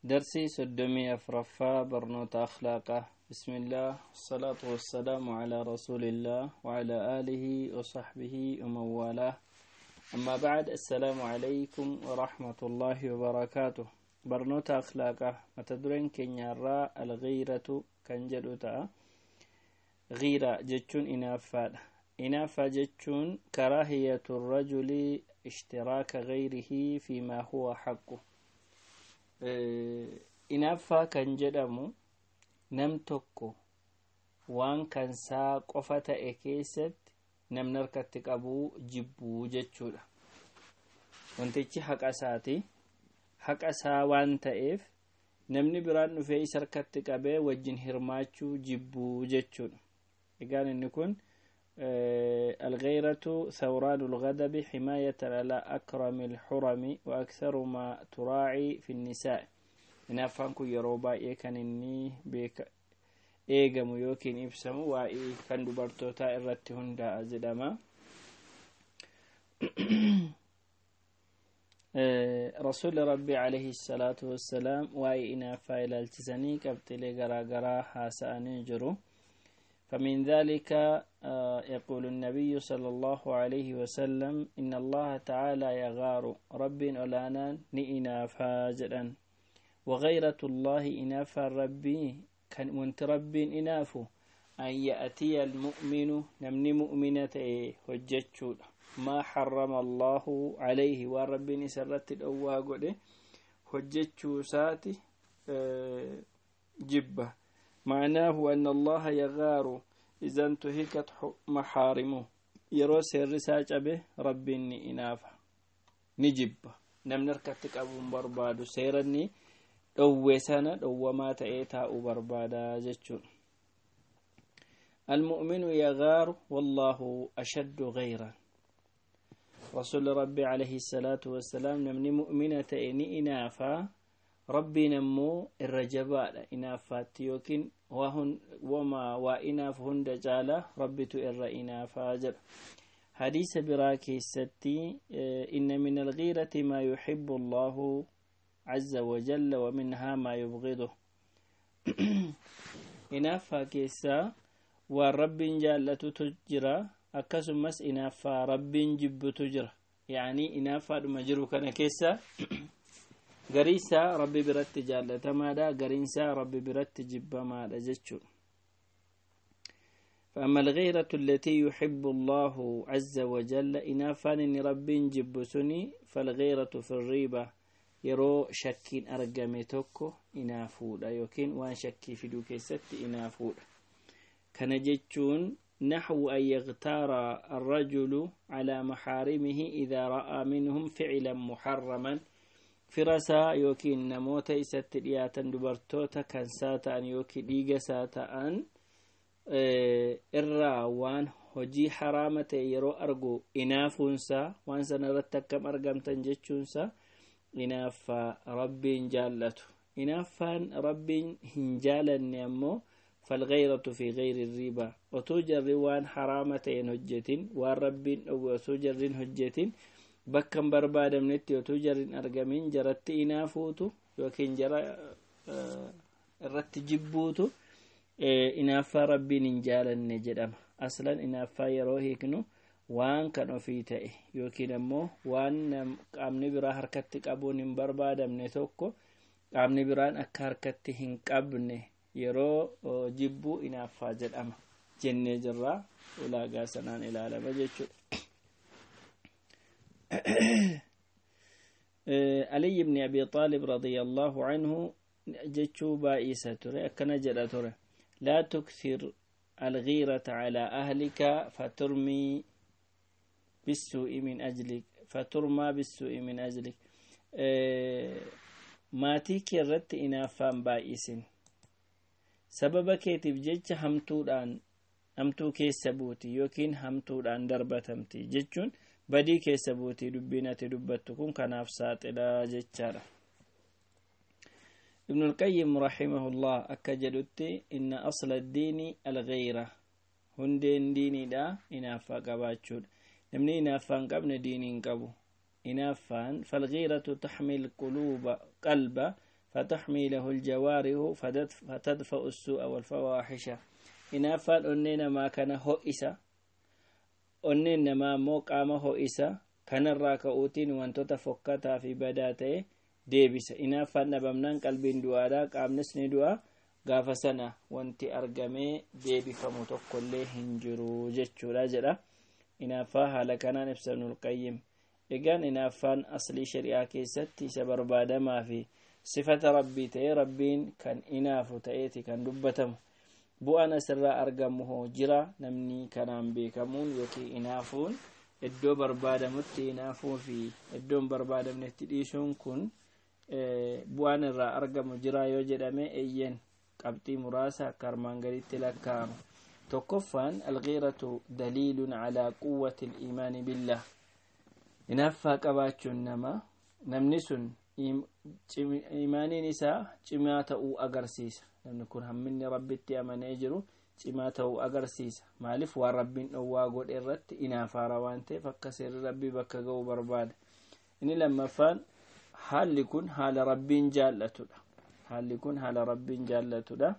درسي سدمي أفرفا برنوت أخلاقه. بسم الله والصلاة والسلام على رسول الله وعلى آله وصحبه ومن والاه. أما بعد، السلام عليكم ورحمة الله وبركاته. برنوت أخلاقه متدرين كنيارا الغيرة كنجلوتا غيرة جتشون إنافا. إنافا جتشون كراهية الرجل اشتراك غيره فيما هو حقه. Inaaffaa kan jedhamu nam tokko waan kansaa qofa ta'e keessatti namni harkatti qabuu jibbuu jechuudha. Wantichi haqa isaati. Haqa isaa waan ta'eef namni biraan dhufee isa harkatti qabee wajjin hirmaachuu jibbuu jechuudha. Egaan inni kun الغيرة ثوران الغضب حماية على أكرم الحرم وأكثر ما تراعي في النساء. Hinaaffaan kun yeroo baay'ee kan inni beeka eegamu yookiin ibsamu waa'ee kan dubartootaa irratti hundaa'a jedhama. Rasuulli Rabbi alayhi salaatu wassalaam waa'ee hinaaffaa ilaalchisanii qabxilee garaa garaa haasa'anii jiru. فمن ذلك يقول النبي صلى الله عليه وسلم: إن الله تعالى يغار، رب أولانا نئنا فاجدا. وغيرة الله، إنافا ربي كان وانت ربي إنافو، أن يأتي المؤمن، نمني مؤمنة هجتشو، ما حرم الله عليه، ورب سرت الأواق هجتشو ساتي جبه. معناه أن الله يغار إذا انتهكت محارمه. yeroo seerri isaa cabe rabbiin ni inaafa, ni jibba. Namni harkatti qabuun barbaadu seeranni dhowwe sana dhowwamaa ta'ee taa'uu barbaada jechuudha. المؤمن يغار والله أشد غيرا. رسول ربي عليه الصلاة والسلام نمني مؤمنة إني إنافا، ربي نمو الرجباء إنافات يوكين وهن وما وإناف هند جالة ربي تؤر إنافا جل. حديث براكي الستي: إن من الغيرة ما يحب الله عز وجل ومنها ما يبغضه. Inaaffaa keessaa waan rabbiin jaallatutu jira, akkasumas inaaffaa rabbiin jibbutu jira. Yaanii inaaffaadhuma jiru kana keessa gariinsaa rabbi biratti jaallatamaadha, gariinsaa rabbi biratti jibbamaadha jechuudha. فأما الغيرة التي يحب الله عز وجل، إنافان إن رب جبسني، فالغيرة في الريبة، yeroo shakkiin argame tokko inaafuudha yookiin waan shakkii fiduu keessatti inaafuudha. Kana jechuun نحو أن يغتار الرجل على محارمه إذا رأى منهم فعلا محرما. Firasaa yookiin namoota isatti dhiyaatan, dubartoota kan isaa ta'an yookiin dhiiga isaa ta'an irraa waan hojii haraama ta'e yeroo argu inaafuunsaa, waan sana irratti akkam argamtan jechuunsaa inaaffaa rabbiin jaallatu. Inaaffaan rabbiin hin jaalanne ammoo فالغيرة في غير الريبة، otoo jarri waan haraama ta'een hojjetin, waan rabbiin dhowwe osoo jarriin hojjetin, bakka hin barbaadamnetti otoo jarriin argamin jaratti inaafuutu yookiin jara irratti jibbuutu inaaffaa rabbiin hin jaalanne jedhama. Aslan inaaffaa yeroo hiiknu waan kan ofii ta'e yookiin ammoo waan qaamni biraa harkatti qabuun hin barbaadamne tokko qaamni biraan akka harkatti hin qabne yeroo jibbuu inaaffaa jedhama jennee jirra. Ulaagaa sanaan ilaalama jechuudha. علي بن أبي طالب رضي الله عنه jechuu baay'isa ture, akkana jedha ture: لا تكثر الغيرة على أهلك فترمي بالسوء من أجلك، فترمى بالسوء من أجلك. Maatii kee irratti inaaffaan baay'isin, sababa keetiif jecha hamtuudhaan hamtuu keessa buuti yookiin hamtuudhaan darbatamti jechuun badii keessa buuti. Dubbiin ati dubbattu kun kanaaf saaxilaa jechaadha. ابن القيم رحمه الله akka jedhutti: إن أصل الدين الغيرة. Hundeen diiniidha inaaffaa qabaachuudha. Namni inaaffaa hin qabne diinii hin qabu. Inaaffaan فالغيرة تحمي القلوب قلب فتحمي له الجوارح فتدفأ السوء والفواحش. Inaaffaan onnee namaa kana ho'isa. Onneen namaa immoo qaama ho'isa. Kanarraa ka'uutiin wantoota fokkataa fi badaa ta'e deebisa. Inaaffaan dhabamnaan qalbiin du'aadha, qaamnis ni du'a. Gaafa sana wanti argamee deebifamu tokkollee hin jiru jechuudha jedha. Inaaffaa haala kanaan ibsa Ibnul Qayyim. Egaan inaaffaan aslii shari'aa keessatti isa barbaadamaa fi sifata rabbii ta'ee, rabbiin kan inaafu ta'eeti kan dubbatamu. Bu'aan asirraa argamu hoo jira? Namni kanaan beekamuun yookiin inaafuun, iddoo barbaadamutti inaafuu fi iddoo hin barbaadamnetti dhiisuun kun bu'aan irraa argamu jira yoo jedhame, eeyyen, qabxii muraasa akka armaan gaditti lakkaa'ama. Tokkoffaan, الغيرة دليل على قوة الإيمان بالله. Inaaffaa qabaachuun nama namni sun imaaniin isaa cimaa ta'uu agarsiisa. Namni kun hamminni rabbitti amanee jiru cimaa ta'uu agarsiisa. Maaliif? Waan rabbiin dhowwaa godhe irratti inaafaara waan ta'eef, akka seerri rabbii bakka ga'uu barbaada. Inni lammaffaan, haalli kun haala rabbiin jaallatudha. Haalli kun haala rabbiin jaallatudha.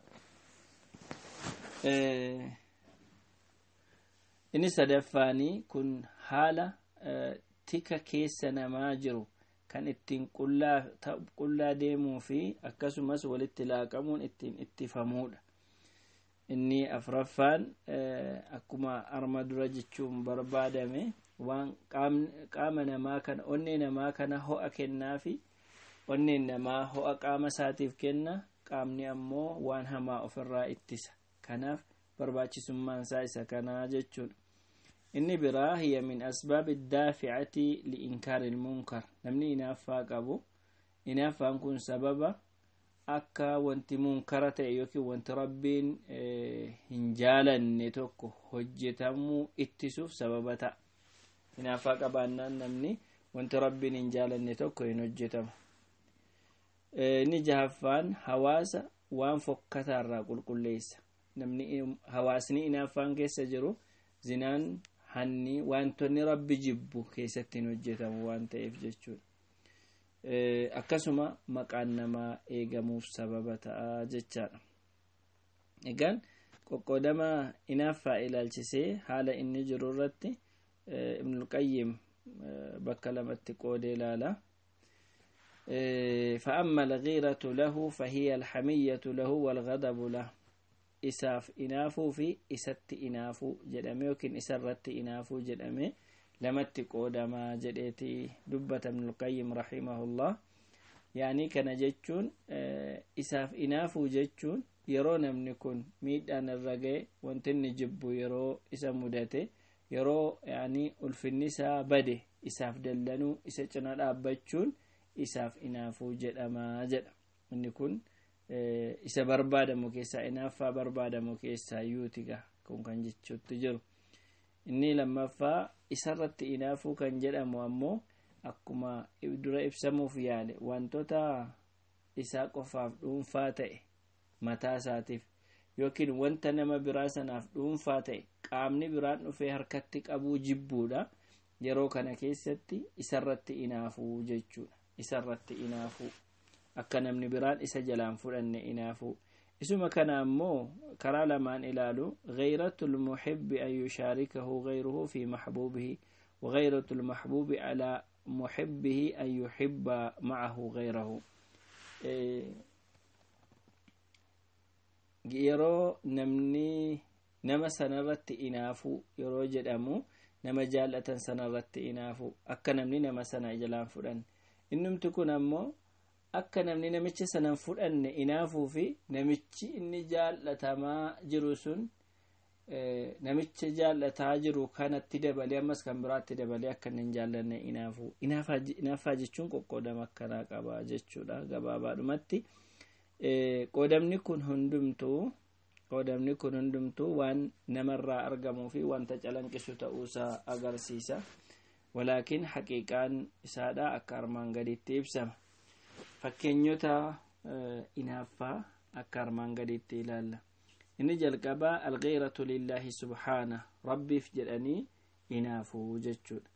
Inni sadaffaanii, kun haala tika keessa namaa jiru kan ittiin qullaa deemuu fi akkasumas walitti laaqamuun ittiin ittifamuudha. Inni afraffaan, akkuma arma dura jechuun barbaadame, waan qaama namaa kana, onnee namaa kana ho'a kennaa fi onneen namaa ho'a qaama isaatiif kenna, qaamni ammoo waan hamaa ofirraa ittisa. Kanaaf barbaachisummaan isaa isa kanaa jechuudha. Inni biraa, هي من أسباب الدافعة لإنكار المنكر. Namni inaaffaa qabu, inaaffaan kun sababa akka wanti munkara ta'e yookiin wanti rabbiin hin jaalanne tokko hojjetamuu ittisuuf sababa ta'a. Inaaffaa qabaannaan namni wanti rabbiin hin jaalanne tokko hin hojjetamu. Inni jahaffaan, hawaasa waan fokkataarraa qulqulleessa. Namni, hawaasni inaaffaan keessa jiru, zinaan, hanni, wantoonni rabbi jibbu keessatti hin hojjetamu waan ta'eef jechuudha. Akkasuma maqaan namaa eegamuuf sababa ta'a jechaadha. Egaan qoqqoodama inaaffaa ilaalchisee haala inni jiru irratti Ibnul Qayyim bakka lamatti qoodee ilaala. فأما الغيرة له فهي الحمية له والغضب له. Isaaf inaafuu fi isatti inaafuu jedhame yookiin isarratti inaafuu jedhame lamatti qoodamaa jedheeti dubbata Ibnul Qayyim رحمه الله. Yaanii kana jechuun, isaaf inaafuu jechuun yeroo namni kun miidhaan irra ga'e, wanti inni jibbu yeroo isa mudate, yeroo yaanii ulfinni isaa bade, isaaf dallanuu, isa cina dhaabbachuun isaaf inaafuu jedhamaa jedha. Inni kun isa barbaadamu keessaa, inaaffaa barbaadamu keessaa yuutiga kun kan jechuutti jiru. Inni lammaffaa, isarratti inaafuu kan jedhamu ammoo, akkuma dura ibsamuuf yaale, wantoota isaa qofaaf dhuunfaa ta'e mataa isaatiif yookiin wanta nama biraa sanaaf dhuunfaa ta'e qaamni biraan dhufee harkatti qabuu jibbuudha. Yeroo kana keessatti isarratti inaafuu jechuudha. Isarratti inaafuu, akka namni biraan isa jalaan fudhanne inaafuu. Isuma kana ammoo karaa lamaan ilaalu: غيرة المحب أن يشاركه غيره في محبوبه، وغيرة المحبوب على محبه أن يحب معه غيره. Yeroo namni nama sanarratti inaafuu yeroo jedhamu, nama jaallatan sanarratti inaafuu, akka namni nama sana jalaan fudhanne. Innumti kun ammoo akka namni namicha sanan fudhanne inaafuu fi namichi inni jaallatamaa jiru sun namicha jaallataa jiru kanatti dabalee ammas kan biraatti dabalee akka inni hin jaallanne inaafuu. Inaafaa jechuun qoqqoodama akkanaa qaba jechuudha gabaabaadhumatti. Qoodamni kun hundumtuu waan namarraa argamuu fi wanta calanqisu ta'uusaa agarsiisa. Walaakin haqiiqaan isaadha akka armaan gaditti ibsama. Fakkeenyota inaaffaa akka armaan gaditti ilaalla. Inni jalqabaa, الغيرة لله سبحانه, rabbiif jedhanii inaafuu jechuudha.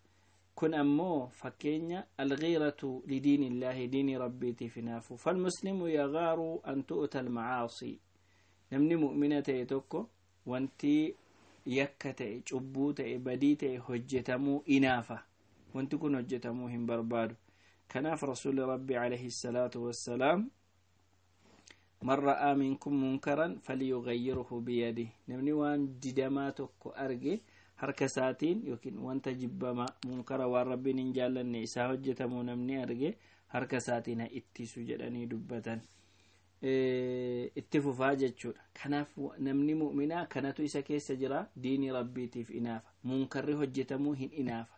Kun ammoo fakkeenya alghiiratu lidiini illaahi, diinii rabbiitiif hinaafu. Falmuslimu yagaaru an tu'ta almacaasii. Namni mu'mina ta'e tokko wanti yakka ta'e, cubbuu ta'e, badii ta'e hojjetamuu inaafa. Wanti kun hojjetamuu hin barbaadu. Kanaaf Rasuuli Rabbi alayhi salaatu wassalaam, "Man ra'aa minkum munkaran falyughayyirhu biyadihi." Namni waan didamaa tokko arge harka isaatiin, yookiin wanta jibbamaa, munkara, waan Rabbiin hin jaallanne isaa hojjetamuu namni arge harka isaatiin haa ittisu jedhanii dubbatan. Itti fufaa jechuudha. Kanaaf namni mu'minaa kanatu isa keessa jira. Diinii Rabbiitiif inaafa, munkarri hojjetamuu hin inaafa,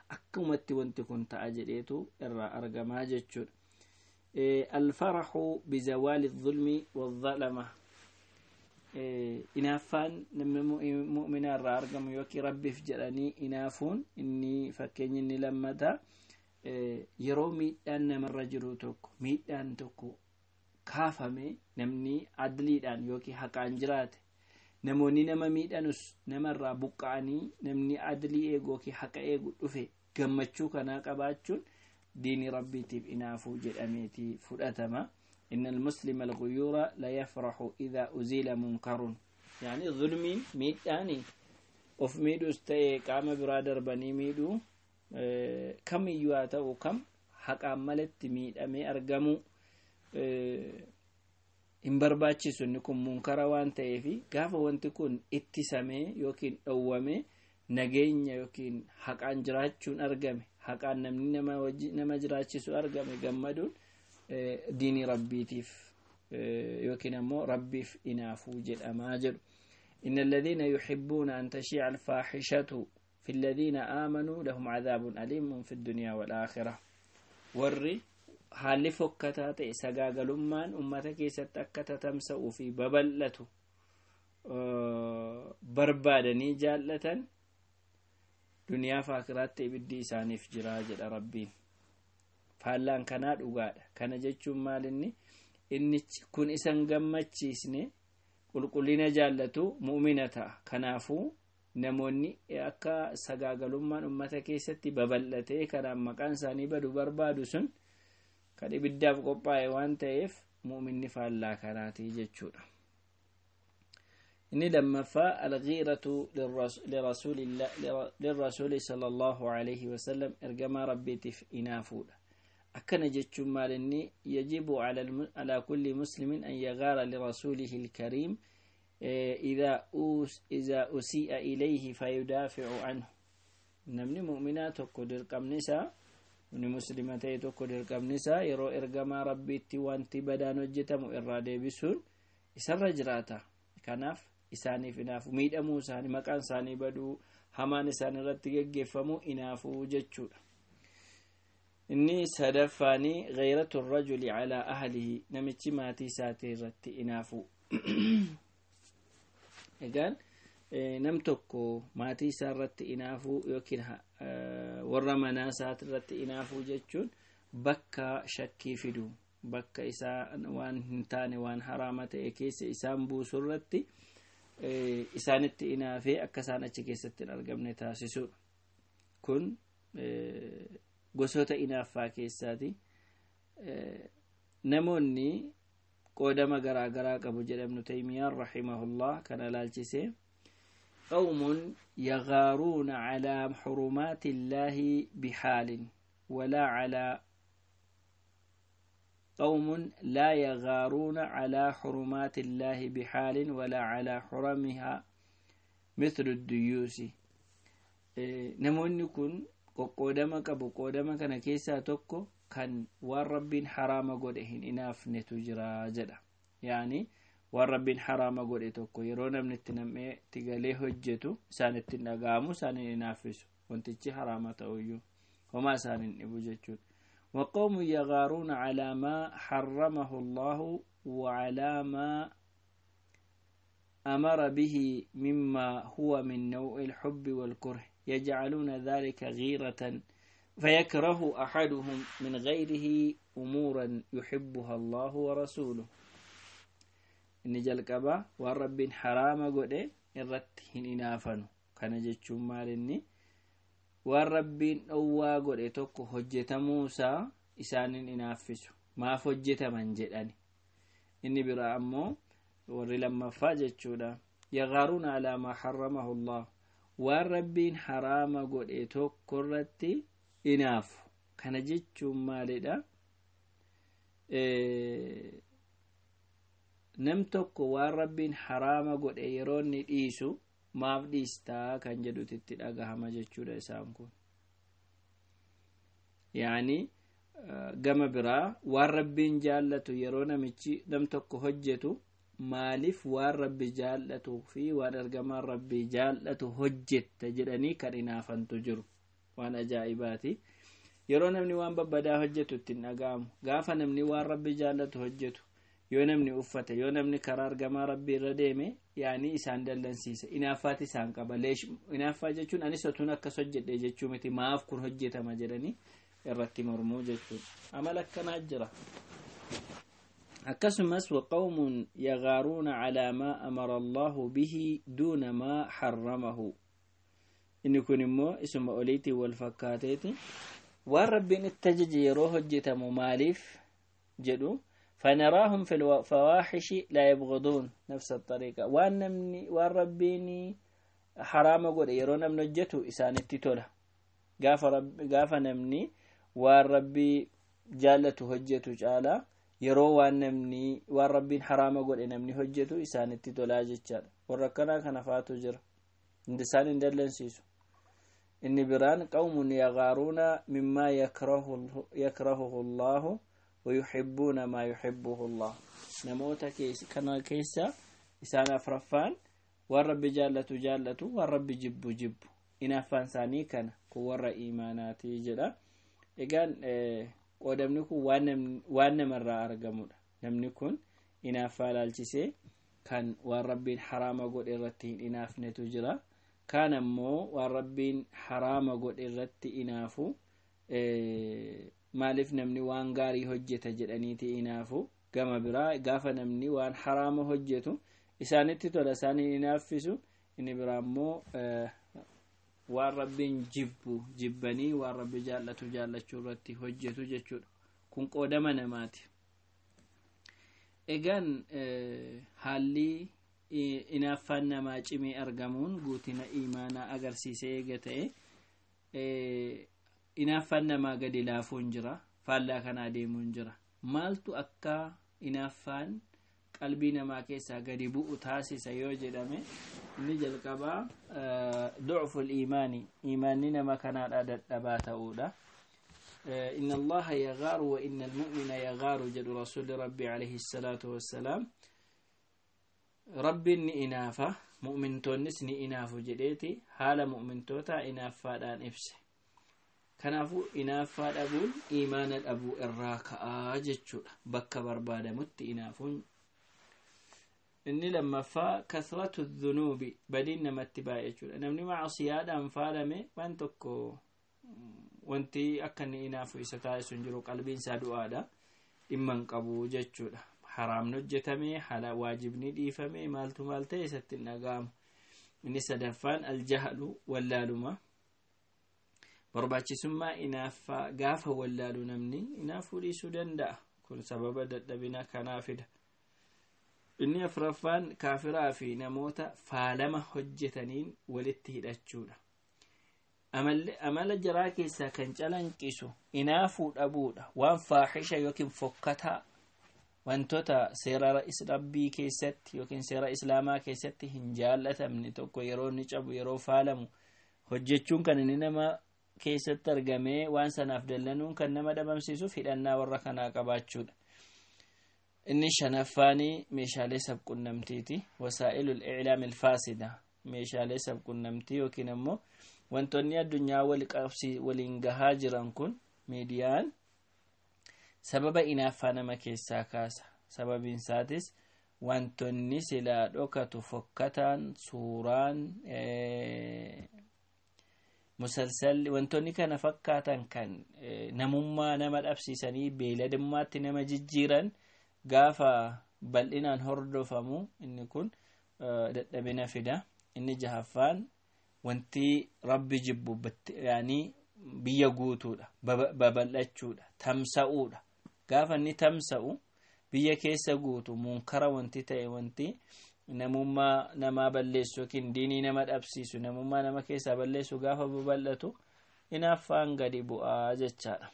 akkumatti wanti kun ta'a jedheetu irraa argamaa jechuudha. Alfaraxu bizawaali dhulmi wadhalama. Inaaffaan namni mu'minaa irraa argamu yookiin Rabbiif jedhanii inaafuun inni fakkeenyi inni lammata, yeroo miidhaan namarra jiru tokko, miidhaan tokko kaafame, namni adliidhaan yookiin haqaan jiraate, namoonni nama miidhanus namarraa buqqa'anii, namni adlii eegu yookiin haqa eegu dhufe, gammachuu kanaa qabaachuun diinii Rabbiitiif inaafuu jedhameeti fudhatama. إن المسلم الغيور لا يفرح إذا أزيل منكر، يعني ظلمين ميداني of miidhuus ta'e qaama biraa darbanii miidhuu kamiyyuu haa ta'u, kam haqaan malatti miidhamee argamuu hin barbaachisu. Inni kun munkara waan ta'eefi, gaafa wanti kun ittisamee yookiin dhowwamee, nageenya yookiin haqaan jiraachuun argame, haqaan namni nama jiraachisu argame, gammaduun diinii Rabbiitiif yookiin ammoo Rabbiif inaafuu jedhamaa jedhu. إن الذين يحبون أن تشيع الفاحشة في الذين آمنوا لهم عذاب أليم في الدنيا والآخرة. Warri haalli fokkataa ta'e, sagaagalummaan ummata keessatti akka tatamsa'uu fi babal'atu barbaadanii jaallatan, duniyaa fi akiraatti ibiddi isaaniif jira jedha Rabbiin. Faallaan kanaa dhugaadha. Kana jechuun maal? Inni kun isan gammachiisne, qulqullina jaallatu mu'mina ta'a. Kanaafuu namoonni akka sagaagalummaan ummata keessatti babal'atee kanaan maqaan isaanii badu barbaadu sun kan ibiddaaf qophaa'e waan ta'eef, mu'minni faallaa kanaatii jechuudha. Inni lammaffaa alghiiratu lirrasuuli sala Allahu alayhi wasalam, ergamaa Rabbiitiif inaafuudha. Akkana jechuun maal inni? Yajibu alaa kulli muslimin an yagaara lirasuulihi ilkariim إذا أسيء إليه فيدافع عنه. Namni mu'minaa tokko dirqamni isaa, namni muslima ta'e tokko dirqamni isaa, yeroo ergamaa Rabbiitti wanti badaan hojjetamu irraa deebisuun isarra jiraata. Kanaaf isaaniif inaafu, miidhamuu isaanii, maqaan isaanii baduu, hamaan isaan irratti geggeeffamuu inaafuu jechuudha. Inni sadaffaanii ghayratu rajuli calaa ahlihi, namichi maatii isaatii irratti inaafuu. Egaan nam tokko maatii isaa irratti inaafuu yookiin warra manaa isaa irratti inaafuu jechuun bakka shakkii fidu, bakka isaa waan hin taane, waan haraama ta'e keessa isaan buusu irratti isaanitti inaafee akka isaan achi keessatti hin argamne taasisuudha. Kun gosoota inaaffaa keessaati. Namoonni qoodama garaa garaa qabu jedhamnu. Taymiyaan rahimahullah kana laalchise, قوم يغارون على حرمات الله بحال ولا على قوم لا يغارون على حرمات الله بحال ولا على حرمها مثل الديوس. Namoonni kun qoqqoodama qabu. Qoodama kana keessaa tokko kan waan Rabbiin haraama godhe hin inaafnetu jira jedha. Yaani waan Rabbiin haraama godhe tokko yeroo namni itti nam'ee itti galee hojjetu isaan ittiin dhaga'amu, isaan hin inaaffisu. Wantichi haraama ta'uyyuu homaa isaan hin dhibu jechuudha. وقوم يغارون على ما حرمه الله وعلى ما أمر به مما هو من نوع الحب والكره، يجعلون ذلك غيرة، فيكره أحدهم من غيره أمورا يحبها الله ورسوله. Inni jalqaba waan Rabbiin haraama godhe irratti hin inaafanu. Kana jechuun maal inni? Waan Rabbiin dhowwaa godhe tokko hojjetamuusaa isaanin inaaffisu, maaf hojjetaman jedhani. Inni biraa ammoo warri lammaffaa jechuudha, yagaaruuna alaa maa harramahu Allah, waan Rabbiin haraama godhe tokko irratti inaafu. Kana jechuun maalidha? Nam tokko waan Rabbiin haraama godhe yeroo inni dhiisu, maaf dhiistaa kan jedhutu itti dhagahama jechuudha. Isaan kun yaani gama biraa waan Rabbiin jaallatu yeroo namichi nam tokko hojjetu, maaliif waan Rabbi jaallatu fi waan ergamaan Rabbii jaallatu hojjetta jedhanii kan inaafantu jiru. Waan ajaa'ibaati. Yeroo namni waan babbadaa hojjetu ittiin dhaga'amu. Gaafa namni waan Rabbi jaallatu hojjetu, yoo namni uffate, yoo namni karaa ergamaa Rabbii irra deeme, yaani isaan dallansiisa, inaaffaati isaan qaba. Inaaffaa jechuun anis otuun akkas hojjedhe jechuu miti, maaf kun hojjetama jedhanii irratti mormuu jechuudha. Amala akkanaa jira. Akkasumas waqawmun yagaaruuna calaa maa amara Allahu bihi duuna maa harramahu. Inni kun immoo isuma oliitiin wal fakkaateeti, waan Rabbiin itti ajaje yeroo hojjetamu maaliif jedhu. فنراهم في الفواحش لا يبغضون نفس الطريقة. وان نمني وان ربيني حرام قول يرون من hojjetu isaanitti tola. Gaafa namni waan Rabbii jaallatu hojjetu caalaa, yeroo waan namni waan Rabbiin haraama godhe namni hojjetu isaanitti tolaa jechaadha. Warra akkanaa kana faatu jira, isaan hin dallansiisu. Inni biraan qawmun yagaaruuna mimmaa yakrahuhu Allahu ويحبون ما يحبه الله. Namoota kana keessa isaan afraffaan waan Rabbi jaallatu jaallatu, waan Rabbi jibbu jibbu. Inaaffaan isaanii kana kun warra imaanaatii jedha. Egaan qoodamni kun waan namarraa argamudha. Namni kun inaaffaa ilaalchisee kan waan Rabbiin haraama godhe irratti hin inaafnetu jira, kaan ammoo waan Rabbiin haraama godhe irratti inaafu, maaliif namni waan gaarii hojjeta jedhaniiti inaafu. Gama biraa gaafa namni waan haraama hojjetu isaanitti tola, isaaniin inaaffisu. Inni biraa immoo waan Rabbiin jibbu jibbanii waan Rabbi jaallatu jaallachuu irratti hojjetu jechuudha. Kun qoodama namaati. Egaan haalli inaaffaan namaa cimee argamuun guutina imaanaa agarsiisee eega ta'e, inaaffaan namaa gadi laafuun jira, faallaa kanaa deemuun jira. Maaltu akka inaaffaan qalbii namaa keessaa gadi bu'u taasisa yoo jedhame, inni jalqabaa ducful iimaani, imaanni nama kanaadha dadhabaa ta'uudha. إن الله يغار وإن المؤمن يغار jedhu رسول ربي عليه الصلاة والسلام. Rabbiin ni inaafa, mu'mintoonnis ni inaafu jedheeti haala mu'mintoota inaaffaadhaan ibse. Kanaafuu inaaffaa dhabuun imaana dhabuu irraa ka'aa jechuudha, bakka barbaadamutti inaafuun. Inni lammaffaa kasratu dhunuubi, badiin namatti baay'achuudha. Namni macsiyaadhaan faalame waan tokko wanti akka inni inaafu isa taasisu hin jiru, qalbiin isaa du'aadha, dhimma hin qabu jechuudha. Haraamni hojjetame, haala waajibni dhiifame, maaltu maal ta'e isatti hin dhaga'amu. Inni sadaffaan aljahlu, wallaaluma. Barbaachisummaa inaaffaa gaafa wallaalu namni inaafuu dhiisuu danda'a. Kun sababa dadhabina kanaa fida. Inni afraffaan kaafiraa fi namoota faalama hojjetaniin walitti hidhachuudha. Amala jaraa keessaa kan calanqisu inaafuu dhabuudha. Waan faaxisha yookiin fokkataa, wantoota seera Rabbii keessatti yookiin seera Islaamaa keessatti hin jaallatamne tokko yeroo inni cabu, yeroo faalamu hojjechuun kan inni nama keessatti argamee waan sanaaf dallanuun kan nama dhabamsiisuuf hidhannaa warra kanaa qabaachuudha. Inni shanaffaanii meeshaalee sabqunnamtiiti, wasaa'ilul iclaam ilfaasida. Meeshaalee sabqunnamtii yookiin ammoo wantoonni addunyaa waliin gahaa jiran kun, miidiyaan, sababa inaaffaa nama keessaa kaasa. Sababiin isaatis wantoonni silaa dhokatu fokkataan, suuraan, musalsalli, wantoonni kana fakkaatan kan namummaa nama dhabsiisanii beeyladummaatti nama jijjiiran gaafa bal'inaan hordofamu, inni kun dadhabina fida. Inni jahaffaan Wanti rabbi jibbu yaani biyya guutuudha, babal'achuudha, tamsa'uudha. Gaafa inni tamsa'u biyya keessa guutu munkara wanti ta'e, wanti namummaa namaa balleessu yookiin diinii nama dhabsiisu, namummaa nama keessaa balleessu gaafa babal'atu inaaffaan gadi bu'aa jechaadha.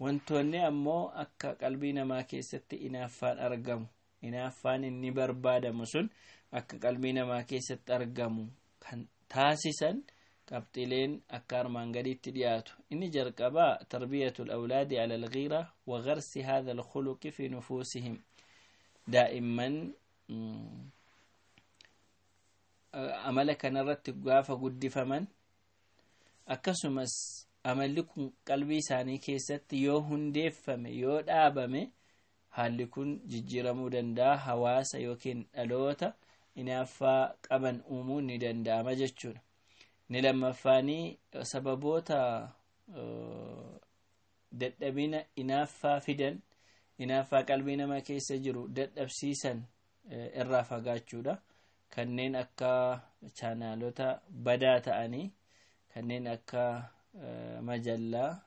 Wantoonni ammoo akka qalbii namaa keessatti inaaffaan argamu, inaaffaan inni barbaadamu sun akka qalbii namaa keessatti argamu kan taasisan qabxileen akka armaan gaditti dhiyaatu. Inni jalqabaa tarbiyatul awlaadi ala alghiira wa gharsi hadha alkhuluqi fi nufuusihim. Daa'imman amala kanarratti gaafa guddifaman, akkasumas amalli kun qalbii isaanii keessatti yoo hundeeffame, yoo dhaabame, haalli kun jijjiiramuu danda'a. Hawaasa yookiin dhaloota inaaffaa qaban uumuun ni danda'ama jechuudha. Ni lammaffaanii sababoota dadhabina inaaffaa fidan, inaaffaa qalbii namaa keessa jiru dadhabsiisan irraa fagaachuudha. Kanneen akka chaanaalota badaa ta'anii, kanneen akka majallaa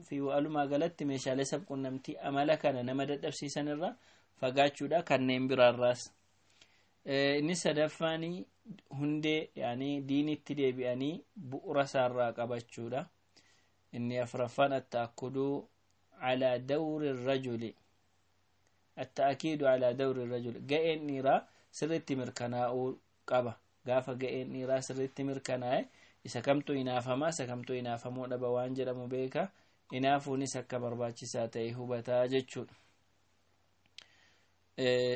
fi walumaa galatti meeshaalee sabqunnamtii amala kana nama dadhabsiisan irraa fagaachuudha, kanneen biraarraas. Inni sadaffaanii hundee yaani diinitti deebi'anii bu'ura isaarraa qabachuudha. Inni afraffaan attaakkuduu calaa dawri rajuli, attaakiidu calaa dawri rajuli, ga'een dhiiraa sirriitti mirkanaa'uu qaba. Gaafa ga'een dhiiraa sirriitti mirkanaa'e isa kamtu inaafamaa, isa kamtu inaafamuu dhaba waan jedhamu beeka, inaafuunis akka barbaachisaa ta'e hubataa jechuudha.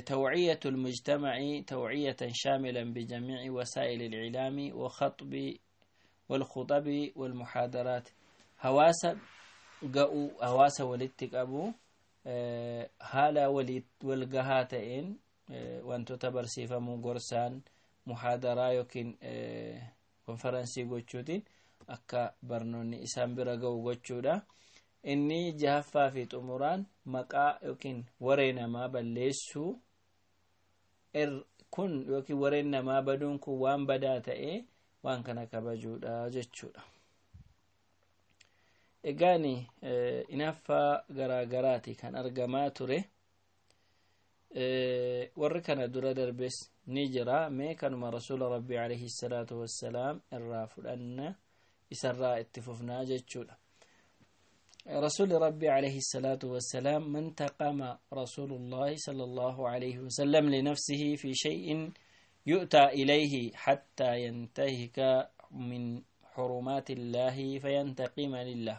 توعية المجتمع توعية شاملا بجميع وسائل الإعلام وخطب والخطب والمحاضرات. Hawaasa ga'uu, hawaasa walitti qabu, haala walgahaa ta'een wantoota barsiifamuu gorsaan, muhaadaraa yookiin konferansii gochuutiin akka barnoonni isaan bira ga'u gochuudha. Inni jahaffaa fi xumuraan maqaa yookiin waree namaa balleessuu kun yookiin wareen namaa baduun kun waan badaa ta'ee waan kana kabajuudha jechuudha. Egaani inaaffaa garaa garaati kan argamaa ture. Warri kana dura darbes ni jira. Mee kanuma rasuula rabbii alayhi salaatu wassalaam irraa fudhanna, isarraa itti fufnaa jechuudha. رسول ربي عليه الصلاة والسلام، ما انتقم رسول الله صلى الله عليه وسلم لنفسه في شيء يؤتى إليه حتى ينتهك من حرمات الله فينتقم لله.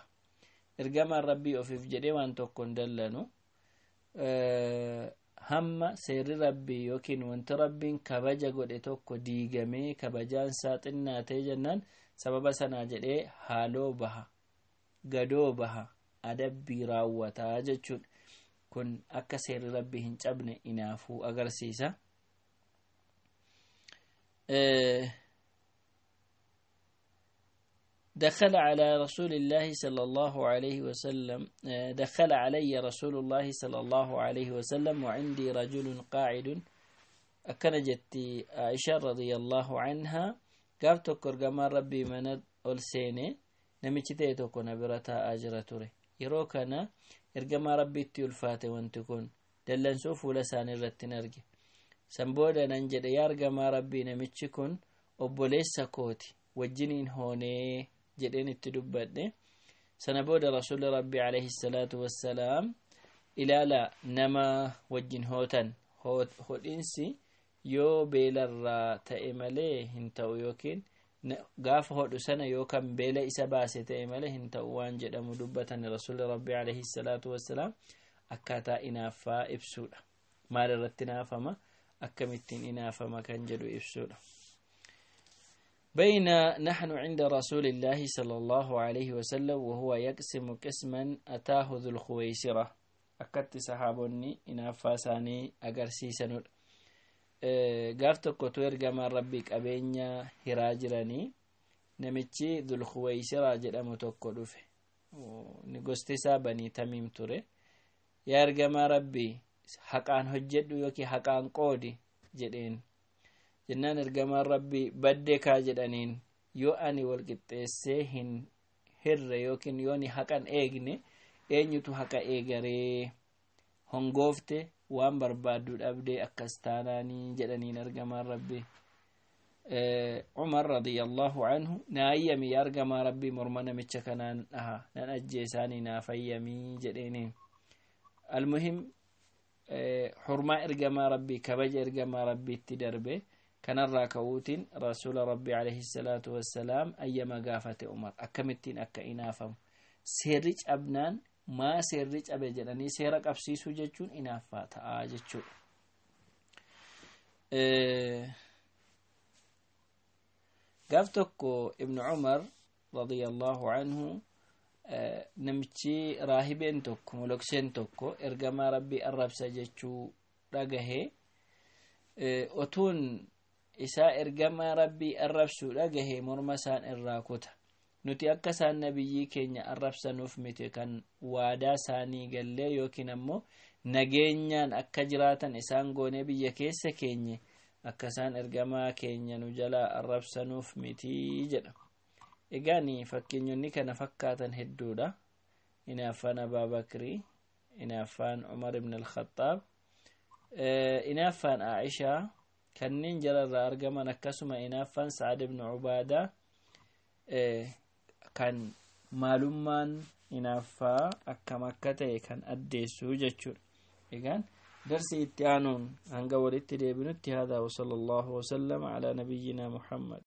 Ergamaan rabbii ofiif jedhee waan tokko hin dallanu hamma seerri rabbii yookiin wanti rabbiin kabaja godhe tokko diigamee kabajaan isaa xinnaatee jennaan sababa sanaa jedhee haaloo baha, gadoo baha, adabbii raawwataa jechuudha. Kun akka seerri rabbii hin cabne inaafuu agarsiisa. دخل على رسول الله صلى الله عليه وسلم، دخل علي رسول الله صلى الله عليه وسلم وعندي رجل قاعد. Akkana jetti عائشة رضي الله عنها: gaaf tokko ergamaan rabbii mana ol seene, namichi ta'e tokko na bira taa'aa jira ture. Yeroo kana ergamaa rabbiitti ulfaate wanti kun, dallansuu fuula isaanii irratti hin arge. San booda nan jedhe: "Yaa ergamaa rabbii, namichi kun obboleessa kooti, wajjiniin hoonee," jedheen itti dubbadhe. Sana booda rasuulli rabbii alayhi salaatu wassalaam ilaala, nama wajjin hootan hodhinsi yoo beelarraa ta'e malee hin ta'u, yookiin gaafa hodhu sana yoo kan beela isa baase ta'e malee hin ta'u waan jedhamu dubbatan rasuulli rabbii alayhi salaatu wassalaam. Akkaataa inaaffaa ibsuudha, maal irratti inaafama, akkamittiin inaafama kan jedhu ibsuudha. بين نحن عند رسول الله صلى الله عليه وسلم وهو يقسم قسما أتاه ذو الخويسرة. Akkatti sahaabonni inaaffaa isaanii agarsiisanudha. Gaaf tokkotu ergamaan rabbii qabeenya hiraa jiranii namichi Dhulkhuwaysiraa jedhamu tokko dhufe. Ni gosti isaa Banii Tamiim ture. "Yaa ergamaa rabbii, haqaan hojjedhu yookiin haqaan qoodi," jedheen. Jennaan ergamaan Rabbii badde kaa jedhaniin, yoo ani walqixxeessee hin hirre yookiin yoo ni haqan eegne, eenyutu haqa eegaree? Hongoofte, waan barbaaddu dhabdee akkas taanaanii jedhaniin ergamaan Rabbii. Umar radiyallahu anhu, naa ayyami yaa ergamaa Rabbii, morma namicha kanaan dhaha, nan ajjeesaanii naaf ayyamii jedheeniin. Almuhim, xurmaa ergamaa Rabbii, kabaja ergamaa Rabbiitti darbe. Kanarraa ka'uutiin rasuula Rabbii alayhi salaatu wassalaam ayyama gaafate Umar. Akkamittiin akka inaafamu, seerri cabnaan maa seerri cabe jedhanii seera qabsiisuu jechuun inaaffaa ta'aa jechuudha. Gaaf tokko Ibnu Cumar radiyallahu anhu, namichi raahibeen tokko, molokseen tokko ergamaa Rabbii arrabsa jechuu dhagahee, otuun isaa ergamaa Rabbii arrabsuu dhagahee morma isaan irraa kuta. Nuti akka isaan nabiyyii keenya arrabsanuuf miti kan waadaa isaanii gallee, yookiin ammoo nageenyaan akka jiraatan isaan goonee biyya keessa keenye, akka isaan ergamaa keenya nu jalaa arrabsanuuf miti jedha. Egaani fakkeenyonni kana fakkaatan hedduudha. Inaaffaan Abaabakrii, inaaffaan Umar ibn Alkhaxaab, inaaffaan Aishaa, kanneen jararraa argaman, akkasuma inaaffaan Sa'ad ibn Cubaadaa, kan maalummaan inaaffaa akkam akka ta'e kan addeessu jechuudha. Egaan darsi itti aanuun hanga walitti deebinutti, haadaa wa sallallahu wasallama alaa nabiyyinaa Muhammad.